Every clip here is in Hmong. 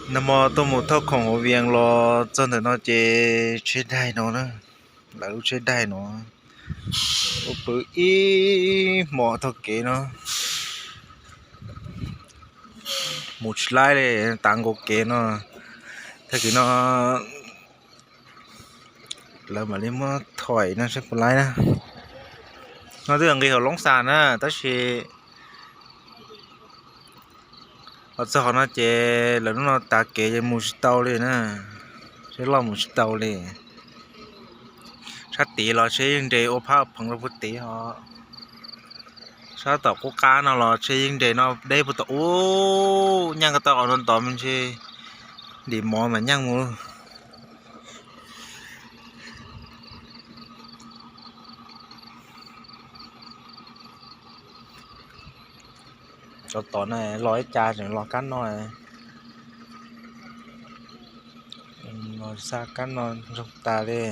Nag hmo tuaj mus thauj khoom hauv Vias los txog ntawm no ces tsheb daig no na, lawv lub tsheb daig no, ua pw ib hmos taug kev no, mus tsis laib li, tav nkaus kev no, tag kis no lawv mam li muab thoim no saib puas laib na. No twb nqis hauv Loob Xas na tab sis los txog qhov no ces lawv lub no tav kev ces mus tsis tau li na, tsheb loj mus tsis tau li. Sab tid los tsheb yeej nres ua phab pheev rau puag tid os. Sab tom qub qab no los tsheb yeej nres no deb puag tom ub, nyeej ko taw qhov no tod me ntsis, ntim mov mas nyeej mus. Cov tod na los ib cas tseem los kab no, los xa kab no ntsoog tas li.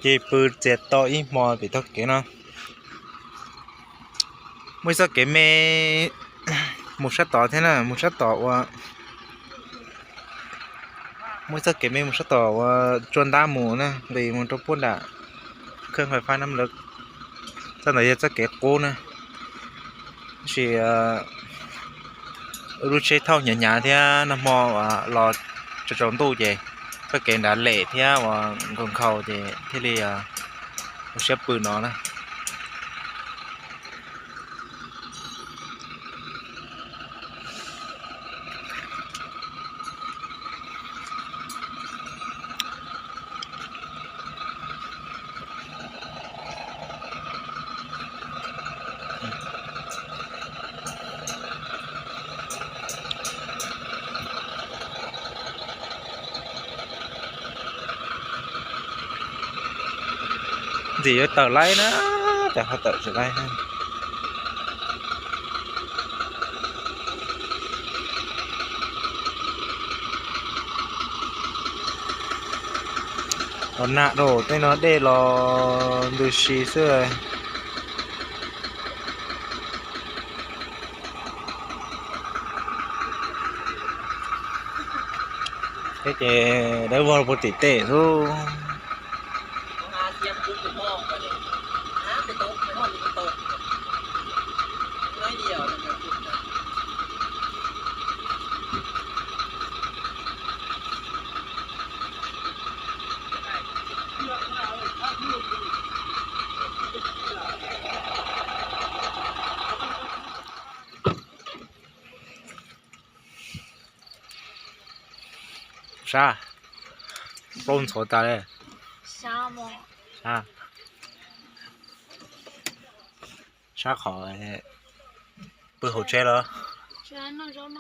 Ces pw txias to ib hmo pem taug kev no. Muaj ib txoj kev me mus sab tod thiab na, mus sab tod ua, muaj ib txoj kev me mus sab tod ua tsua ntab mus na, nqis mus rau puag nram khab fais fab na, lawv txoj ntawd yog txoj kev qub na. Tab sis lub tsheb thauj hnyav hnyav thiab nag hmo los tsaus tsaus ntuj ces txoj kev nrad lem thiab uas nkaus nkhaus ces thiaj li ua siab pw no na. Ntxim yuav tawm laib na, cas ho tawm tsis laib. Los nag rau tej no dej los ntws si xwb. Thiab ces dawb vog rau puag tim tej xwb. Sab, plaub ntxhov tas li. Sab, sab qhov pw hauv tsheb lawm. Zaum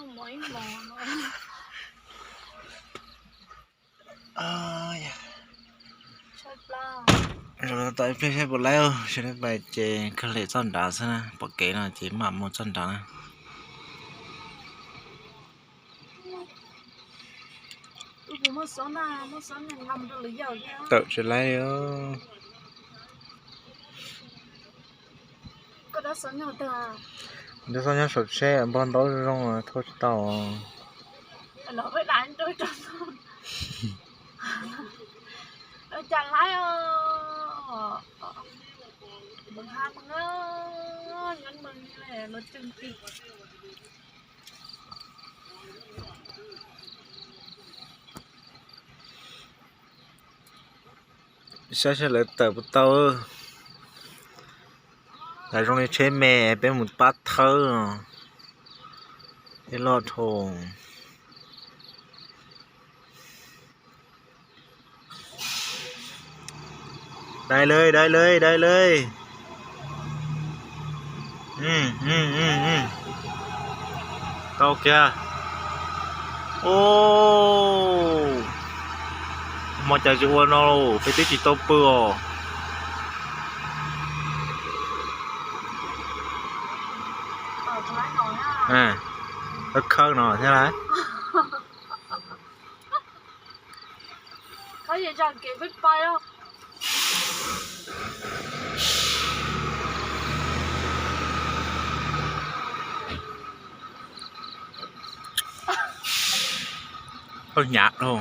no tau ib pliag seb puas laib, sawv daws pais ces kawg liam txoj nrad xwb na, pom kev no ces mam mus txoj nrad na. Tawm tsis laib li. Nrab xob nyob saum tsheb, npog ntaub zoo zoo thauj tsis tau. Saib saib lawv tawm puas tau. Lawv zoo li tsheb me, peb mus pab thawb. Tej loj dhau. Dai lawm, dai lawm, dai lawm. Tau kiag. Ub, hmo cas tsis ua no, peb twb tsis tau pw os. Khawb no thiab lawm. Hnyav dhau.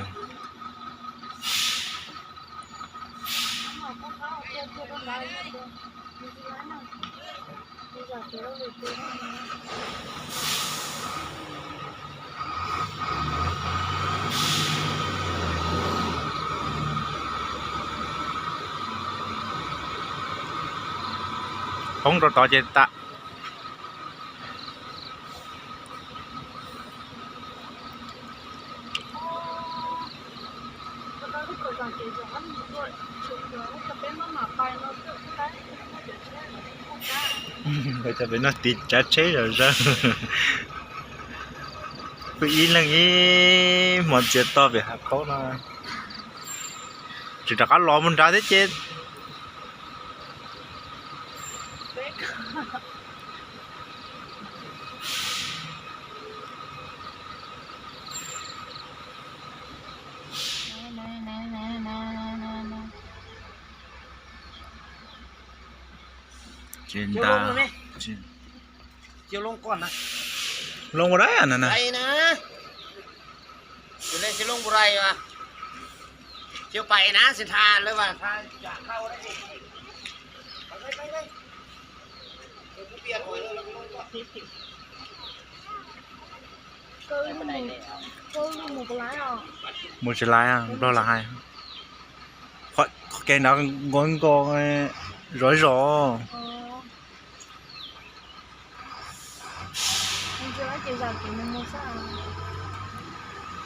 Poob rau tod ces tas. Peb no tiv cav tsheb zom zaws. Peb ib leeg ib hmo txiav toj pem hav khaub no. Tsis rov qab los mus nrad thiab ces. Ces nta, loo ua dab na. Mus tsis laib, Nplog los hais. Qhov kev nrad nkaus nkaus zov zov.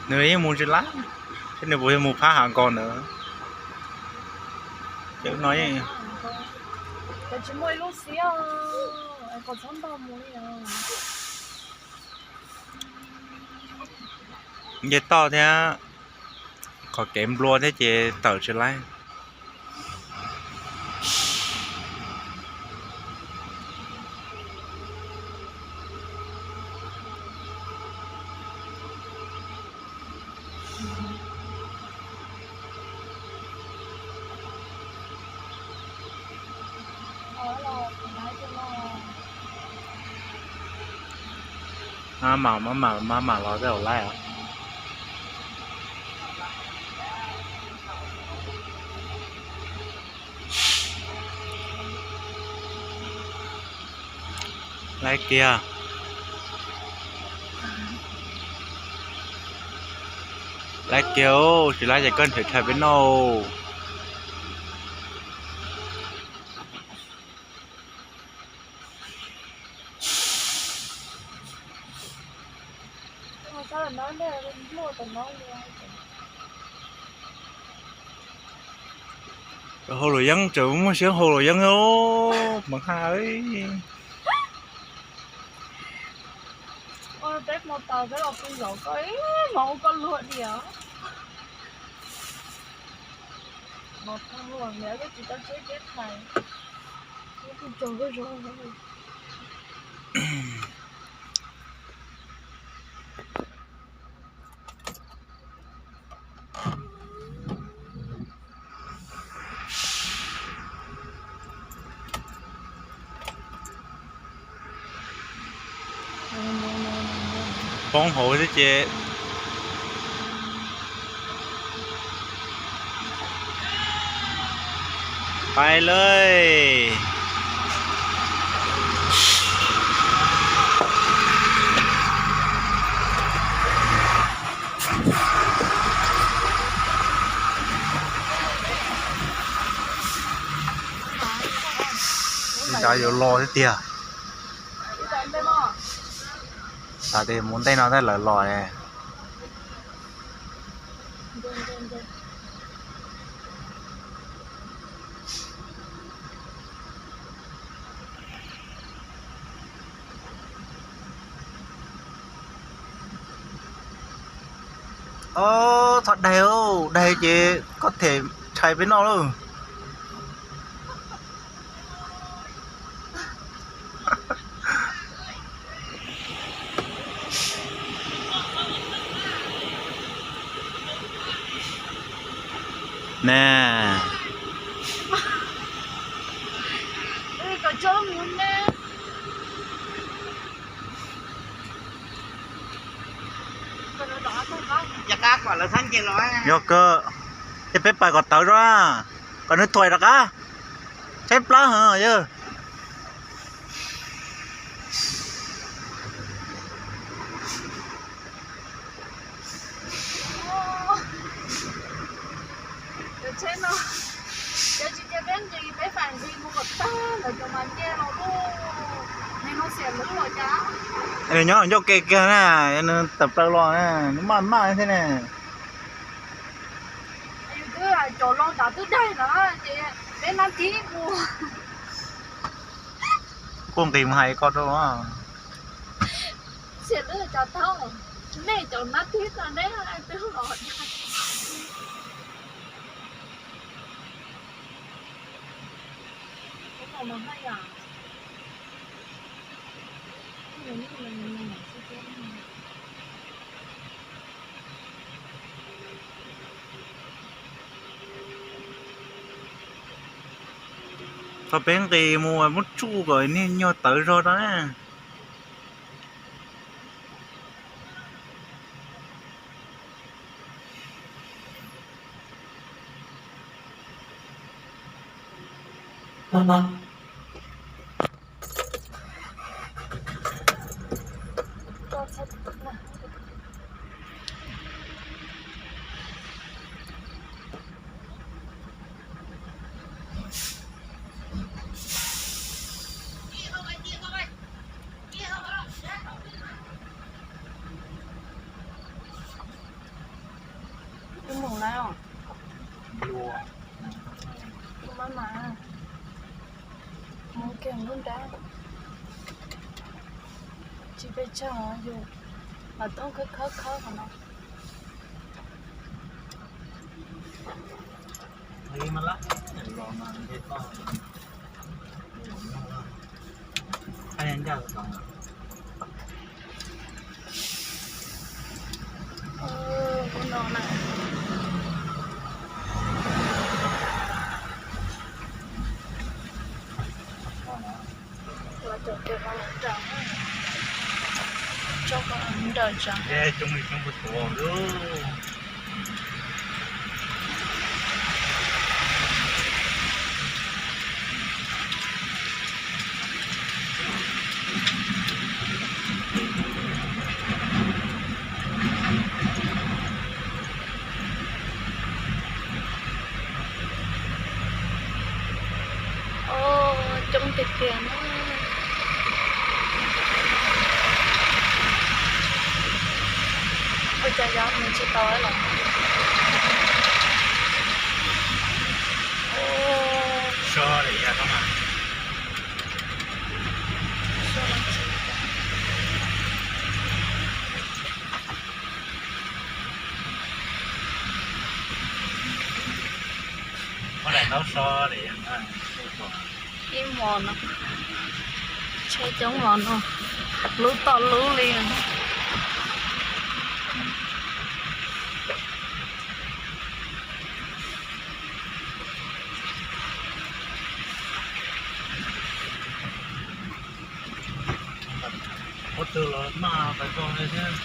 Nws yeej mus tsis laib, thiab nws puas yog mus phab hav nkaus ntawd. Cov no, nce toj thiab, qhov kev nplua thiab ces tawm tsis laib. Maj mam, maj mam, maj mam los tej zaum laib os. Laib kiag. Laib kiag, tsis laib ces koj nrhiav chaw peb noj. Hau luam yeeb, tseem muaj siab hau luam yeeb os, Hmoob Haj. Poob hauv thiab ces. Pais lawm. Nrad yuav los thiab tiag. Tas tes mus ntej no tab lawv los ne. Ob, txhob daig, daig ces koj them rhais peb noj lauj. Ne. Yog kawg, ces peb pais kom tawv zog, kom nws thuam rov qab. Tshaib plab heev yog. Nws nyob ncauj ke kiag na, nws tawm plaws los na, nws maj maj thiab ne. Kuj nqis mus hais koj rau. Thaum peb nqis mus muab tsuj kom niag nyuag tawv zog rau na. Wb mus lawm os. Mus mas, mus kiag lub nrab. Tsis pes tsawg yus los toob khawb khawb khawb qhov no. Coob tiag tiag na. Ua cas yog mus tsis tau los? Ib hmos no, tsheb coob los no, lub toj lub li. Qhov twg los maj pais txog li thiab.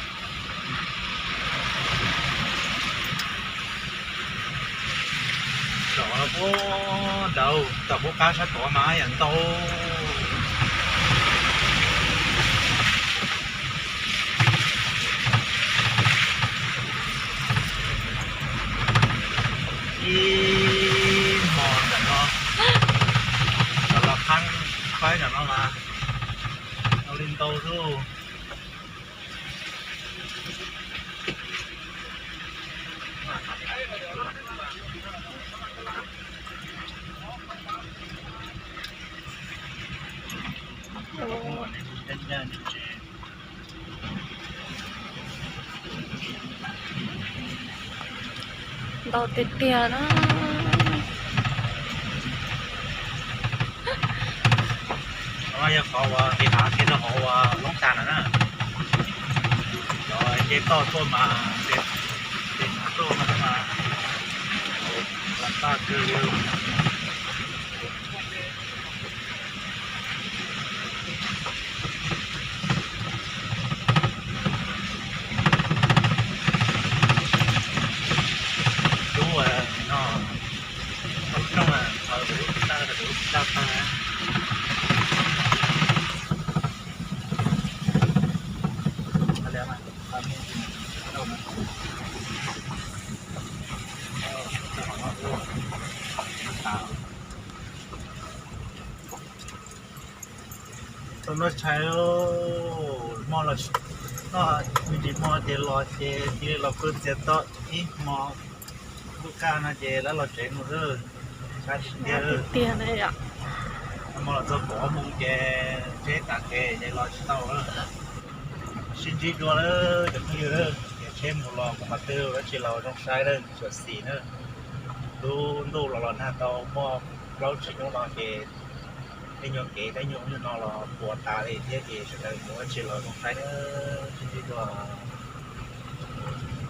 Zos puag nraud, tom puag qab sab tod mas yam ntau. Ib hmos ntawm no, los qab faib ntawm no mas ntau li ntau xwb. Ntau tiag tiag na. No yog qhov uas nqis hav kiag rau hauv uas Loob Xas lawm na. Cov ces toj tuaj mas, ces hav tuaj mas, mas Toj kawg li. Lub no, lub rooj, lub tag, lub tag tag. Tau noj tshais, hmo los, noj me ntsis hmo ces los ces cia li los pw txias toj ib hmo. Lub kaj no ces lawv los tsev mus xwb, tshab tiag tiag. Hmo los txog kaum ob moos ces tsheb tav kev ces los tsis tau lawm. Sib ntsib dua lawm cov phooj ywg lawm, ces tsheb mus los mus qhov twg dab tsi los zoo saib lawm, xyuam xim na. Lub ntuj los los nag tau muaj plaub tsib hnub no ces tej nyuag kev tej nyuag no los puas tas li thiab ces sawv daws mus dab tsi los zoo saib na, sib ntsib dua.